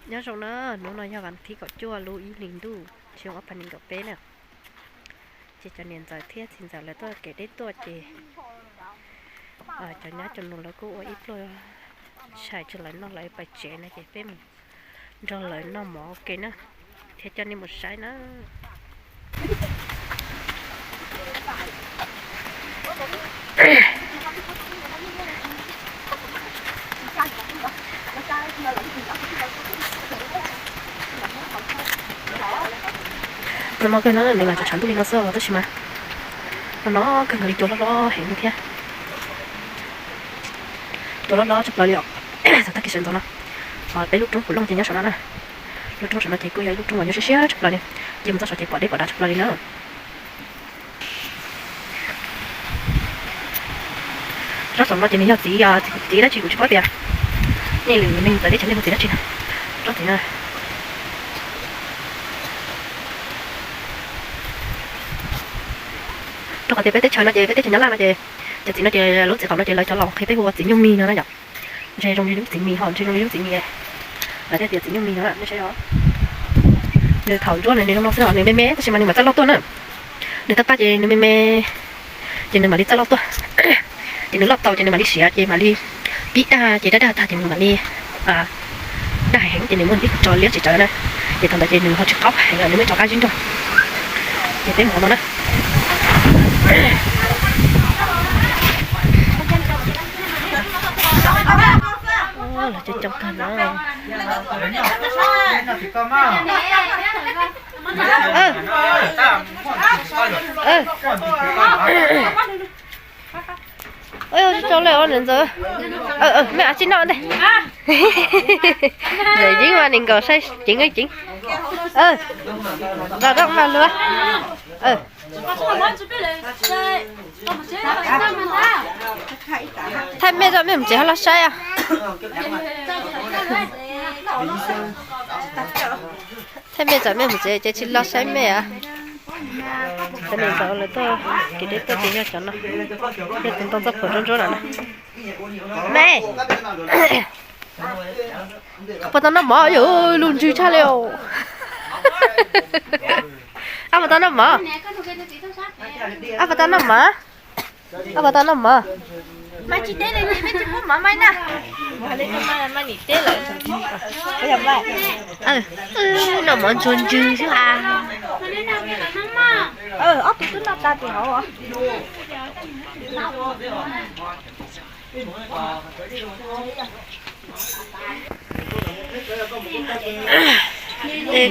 Nyob zoo na, hnub no yog vas thib kaum cuaj lub ib hlis ntuj xyoo ob phav nees nkaum peb na. Ces cov niam ntxawm thiab txiv ntxawm lawv tuaj kev deb tuaj ces cov nyab cov nus lawv kuj ua ib pluag tshais rau lawv noj lawv pais tsev no ces peb mus nrog lawv noj mov ua ke na, thiab coj nej mus saib na. Nag hmo kawg no nws lam tshav ntuj li no xwb tab sis mas no no kawg nkaus li cua loj hlob heev li thiab. Cua loj hlob tshaj plaws li os. Txog tag kis sawv ntxov no, peb lub roob Phuv Looj ces nyob saum no na. Lub roob saum no ces kuj yog ib lub roob uas nyob siab siab tshaj plaws li, ces mus txog saum ces pom deb pom dav tshaj plaws li na. Tsob saum no ces nws yog txiv, txiv dab tsi kuv tsis paub tias, nej lwm neeg txawv teb chaws nej hu txiv dab tsi na. Tsob txiv no, rau qhov tias peb teb chaws no ces peb teb chaws Nyab Laj no ces cov txiv no ces lub txiv qaum no ces lawv cov laus qhia peb hu ua txiv nyuj mis no na yom. Ntshe zoo li lub txiv mis ho ntshe zoo li lub txiv mis, lawv thiaj tias txiv nyuj mis no nej saib os. Nws thaum ntsuab nws zoo no xwb os, nws me me tab sis mas nws mam txawj loj tuaj na. Nws tawg paj ces nws me me, ces nws mam li txawj loj tuaj. Ces nws loj tau ces nws mam li siav ces mam li pib dag, ces dag dag tag ces nws mam li dag heev ces nws muaj ib tso liab tsis tsawv na. Ces thaum ntawd ces nws ho tsis qaub heev, nws muaj ib tso qab zib nrog. Ces peb mus no na. Los coob coob kawg no. Ua tsis tau li os niam ntxawm. Mej tsis noj ntej. Ntxawm yeeb mas nim nkaum saib ceev ceev. Los rau mas luag. Thaij mej txom mej mus tsev ho los saib os. Thaij mej txom mej mus tsev ces tsis los saib mej os. Cov niam ntxawm lawv tuaj kev deb tuaj ces yog cov no, yog tus ntoo txoj phuam ntsuab ntsuab no na. Mej, puas tau noj mov? Yus lus ntsws tshaj li os. Ab puas tau noj mov? Ab puas tau noj mov? Ab puas tau noj mov? Maiv tsis teb li ces peb tsis pub mov maiv na. Noj mov ntsuag ntsws xwb as. Ob tug twb noj tag tim hauv.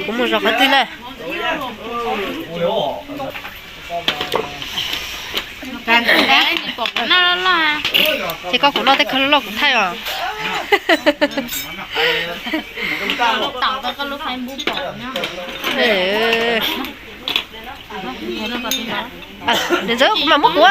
Kuv mus zov qhov twg na? Ces koj kuv noj tej khaub loj loj kuv thaij os. Niam ntxawm kuv mam muab kuv.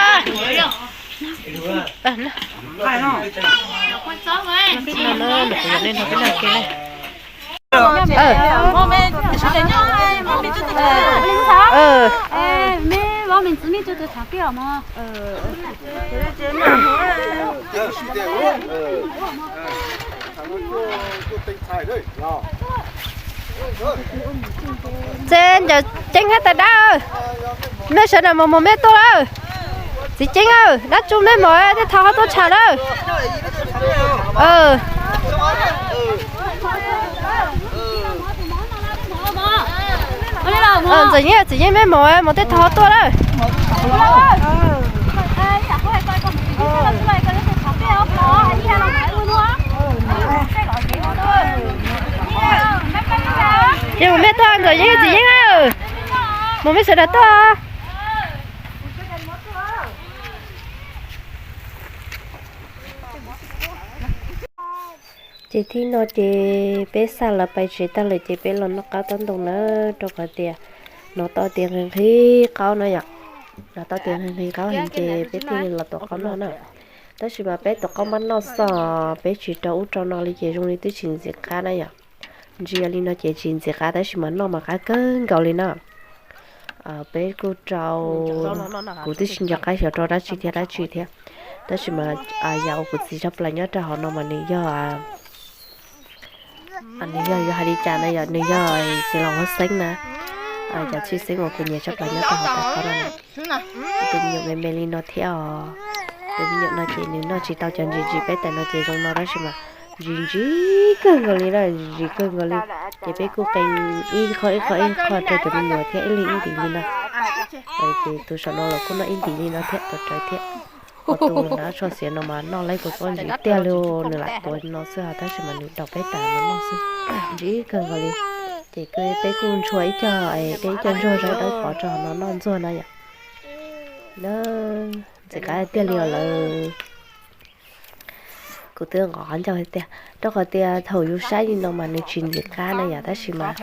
Txiv ncaws ceeb hab tais dawb, mej sawv daws mus mus mej tuaj lawm. Txiv ceeb aw, dab tsu mej mus tej thaum ho tuaj tsham lawm. Ntxawm yeeb, txiv yeeb mej mus mus tej thaum ho tuaj lawm. Ces mus mej tuaj ntxawm yeeb txiv yeeb aw, mus mej sawv daws tuaj. Ces thib no ces peb xa lawv pais tsev tag lawm ces peb los noj qab tsob ntoo na, rau qhov tias hnov tau tias nqhis nqhis qaub na yom. Hnov tau tias nqhis nqhis qaub heev ces peb thiaj li los tuav qaub noj na. Tab sis mas peb tuav qaub mab noj xwb, peb tsis rau ub rau no li ces zoo li twb tsis ntxim qab na yom. Ntsia li no ces tsis ntxim qab tab sis mas noj mas qab kawg nkaus li na. Peb kuj rau, kuv twb tsis nco qab xyov rau dab tsi thiab dab tsi thiab, tab sis mas yam uas kuv txiv tshaj plaws nyob rau hauv no mas nws yog Nws yog yuav hais li cas na yom, nws yog txiv laus huab xeeb na, cov tshwj xeeb uas kuv nyiam tshaj plaws nyob rau hauv tais qaub no na. Tus me nyuam me me li no thiab os, tus me nyuam no ces nws noj tsis tau cov ntsim ntsim peb tais no ces zoo no tab sis mas ntsim ntsim kawg nkaus li na, ntsim kawg nkaus li. Ces peb kuj qee ib qho ib qho ib qho rau cov me nyuam thiab ib leeg ib ntim li no. Ces tus saum no los kuj noj ib ntim li no thiab, rawv rawv thiab. Ho tus hnav tsho xiav no mas noj lawv tus pob ntsis tiag li, nws lam tuav no xwb tab sis mas nws daus peb tais no noj xwb, ntsim kawg nkaus li. Ces peb kuj ntshua ib co, ib co ntsuag zaub dawb pov rau no noj ntxuag na yom. Ntxim qab tiag li os lawv. Kuv twb nqov qhov ncauj tiag, rau qhov tias thaum yus saib li no mas nws tsis ntxim qab na yom, tab sis mas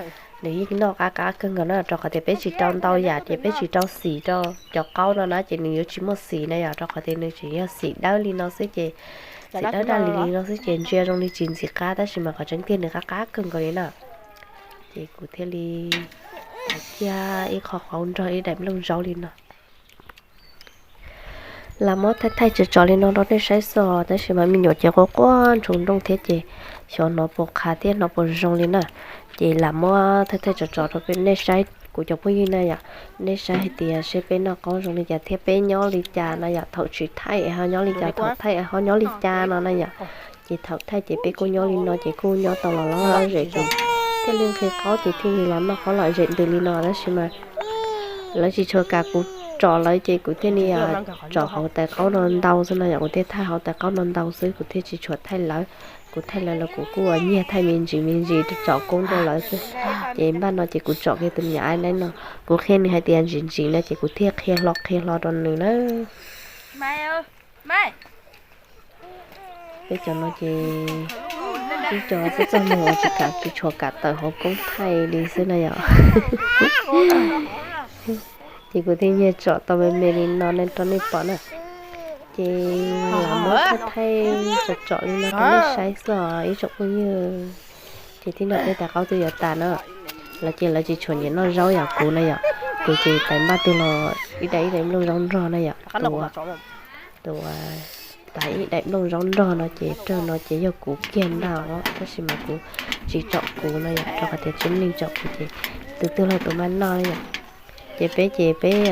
nws yeej noj qab qab kawg nkaus na, rau qhov tias peb tsis rau ntau yam ces peb tsis rau xim rau cov qaub no na ces nws yuav tsis muaj xim na yom, rau qhov tias nws tseem yog xim dawb li no xwb ces, xim dawb daj li li no xwb ces ntsia zoo li tsis ntxim qab tab sis mas qhov tseeb tiag nws qab qab kawg nkaus li na. Ces kuv thiaj li thaiv kiag ib qho qaub nrog ib daim nplooj zaub li no. Lam muab thaij thaij tso tso li no rau nej saib xwb, tab sis mas me nyuam ces quaj quaj ntshua nrooj thiab ces xyov hnov puas qha thiab hnov puas zoo li na. Ces lam muab thaij thaij tso tso rau nej saib kuv cov phooj ywg na yom, nej saib hais tias seb peb noj qaub zoo li cas thiab peb nyob li cas na yom, thaum tsis thaij es ho nyob li cas, thaum thaij es ho nyob li cas no na yom. Ces thaum thaij ces peb kuj nyob li no ces kuj nyob tau los lom zem ces thiaj li nqhis qaub ces thiaj li los noj qaub lom zem ntws li no tab sis mas lawv tsis tshua kam kuv tsom lawv ces kuv thiaj li tsom hauv tais qaub no ntau xwb no yom, kuv thiaj thaij hauv tais qaub no ntau xwb, kuv thiaj tsis tshua thaij lawv. Kuv thaij lawv los kuv kuj ua nyiag thaij me ntsis me ntsis tsom koob rau lawv xwb. Ces npaj no ces kuv tsom kiag tus me nyuam ab neb no, kuv qhia nws hais tias ntsim ntsim no ces kuv thiaj qhia hlo qhia hlo rau nws na. Peb cov no ces ib co txoj txoj muag tsis kam tsis tshua kam tawm hauv koob thaij li xwb na yom. Ces kuv thiaj nyiag tsom tau me me li no nej rau nej pom na. Ces lam muab thaij thaij tsom tsom li no rau nej saib xwb os ib tsoom phooj ywg. Ces tib no peb tais qaub twb yuav tas na, lawv ces lawv tsis tshua nyiam noj zaub yom, kuv na yom, kuv ces tais npaj twg los ib daim ib daim nplooj zaub nrog na yom, tus tais ib daim nplooj zaub nrog no ces raws no ces yog kuv kiag ntag os, tab sis mas kuv tsis tsom kuv no yom, rau qhov tias tsis muaj neeg tsom kuv ces tus twg los tus mas noj na yom. Ces peb ces peb,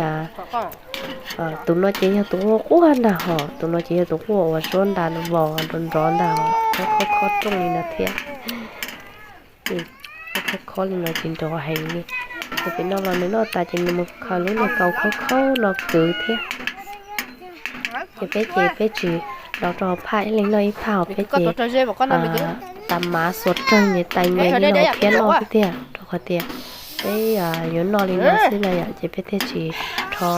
tus no ces yog tus quaj quaj ntag hos, tus no ces yog tus quaj uas suab ntas vos nrov nrov ntag hos, khob khob rooj li no thiab. Ces khob khob li no ces nrov heev li. Ces pem no los nws noj tas ces nws mus khaws lub niag kaus khaub khaub no kwv thiab. Ces peb ces peb tsis los rau hauv phaj, ib leeg noj ib phaj, peb ces tas mav xuas rawg nyias tais nyias li no thiab noj xwb tiag, rau qhov tias peb yuav noj li no xwb na yom, ces peb thiaj tsis rho